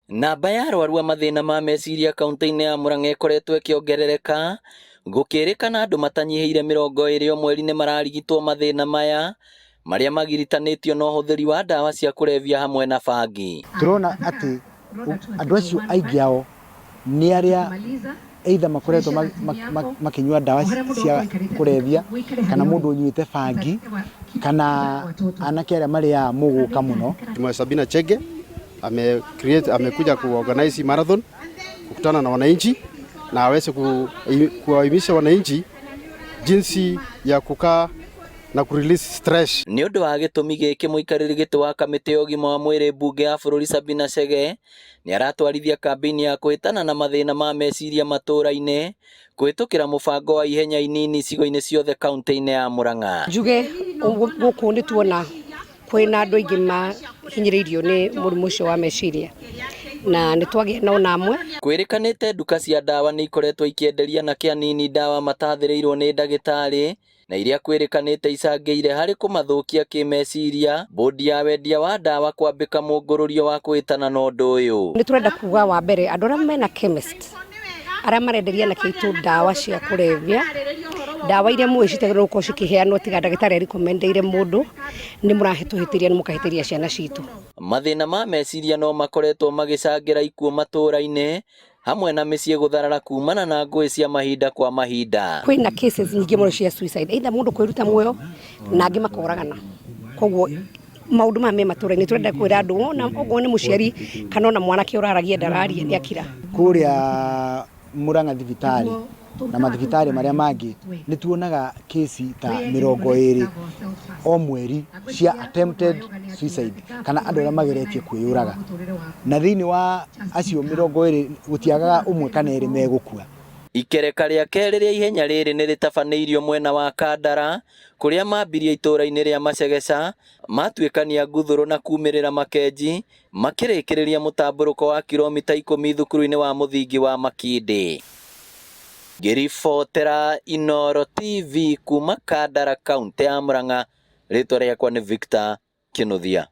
Namba ya arwaru a mathĩna ma meciria kaunti-inĩ ya Murang'a ĩkoretwo ĩkĩongerereka, gũkĩrĩkana andũ matanyihĩire 20 o mweri nĩ mararigitwo mathĩna maya, marĩa magiritanĩtio na ũhũthĩri wa ndawa cia kũrebia hamwe na bangi. Tũrona atĩ andũ acio aingĩ ao nĩ arĩa either makoretwo makĩnyua ndawa cia kũrebia kana mũndũ ũnyuĩte bangi kana anake arĩa marĩaga mũgũka mũno. Mheshimiwa Sabina Chege ame create amekuja kuorganize marathon kukutana na wananchi na aweze kuwahimiza wananchi jinsi ya kukaa na kurelease stress. Nĩ ũndũ wa gĩtũmi gĩkĩ mũikarĩri gĩtĩ wa kamĩtĩ ya ũgima wa mwĩrĩ mbunge ya bũrũri Sabina Chege nĩ aratwarithia kambĩini ya kũhĩtana na mathĩna ma meciria matũũra-inĩ kũhĩtũkĩra mũbango wa ihenya inini icigo-inĩ ciothe kaunti-inĩ ya Murang'a. Njuge gũkũ nĩ tuona kwĩna andũ aingĩ mahinyĩrĩirio nĩ mũrimũ ũcio wa meciria na nĩ twagĩa na ona amwe. Kwĩrĩkanĩte nduka cia ndawa nĩ ikoretwo ikĩenderia anake anini ndawa matathĩrĩirwo nĩ ndagĩtarĩ na iria kwĩrĩkanĩte icangĩire harĩ kũmathũkia kĩmeciria, bodi ya wendia wa ndawa kwambĩka mũngũrũrio wa kũhĩtana na ũndũ ũyũ. Nĩ tũrenda kuga wa mbere andũ arĩa mena chemist arĩa marenderia anake aitũ ndawa cia kũrebia, ndawa iria mũĩ citagĩrĩirwo gũkorwo cikĩheanwo tiga ndagĩtarĩ arekomendeire mũndũ, nĩ mũratũhĩtĩria nĩ mũkahĩtĩria ciana citũ. Mathĩna ma meciria no makoretwo magĩcangĩra ikuũ matũũra-inĩ hamwe na mĩciĩ gũtharara kumana na ngũĩ cia mahinda kwa mahinda. Kwĩna cases nyingĩ mũno cia suicide, either mũndũ kwĩruta muoyo na angĩ makoragana. Koguo maũndũ maya me matũũra-inĩ tũrenda kwĩra andũ wona okorwo nĩ mũciari kana ona mwanake ũraragia ndararia nĩ akira. Kũrĩa Murang'a thibitarĩ na mathibitarĩ marĩa mangĩ nĩ tuonaga kesi ta 20 o mweri cia attempted suicide kana andũ arĩa mageretie kwĩyũraga, na thĩinĩ wa acio 20 gũtiagaga ũmwe kana erĩ megũkua. Ikereka rĩa kerĩ rĩa ihenya rĩrĩ nĩ rĩtabanĩirio mwena wa Kandara kũrĩa mambirie itũũra-inĩ rĩa Macegeca matuĩkania Nguthũrũ na kumĩrĩra Makenji makĩrĩkĩrĩria mũtambũrũko wa kilomita 10 thukuru-inĩ wa mũthingi wa Makindĩ. Ngĩribotera Inooro TV kuma Kandara kaunti ya Murang'a, rĩtwa rĩakwa nĩ Victor Kinuthia.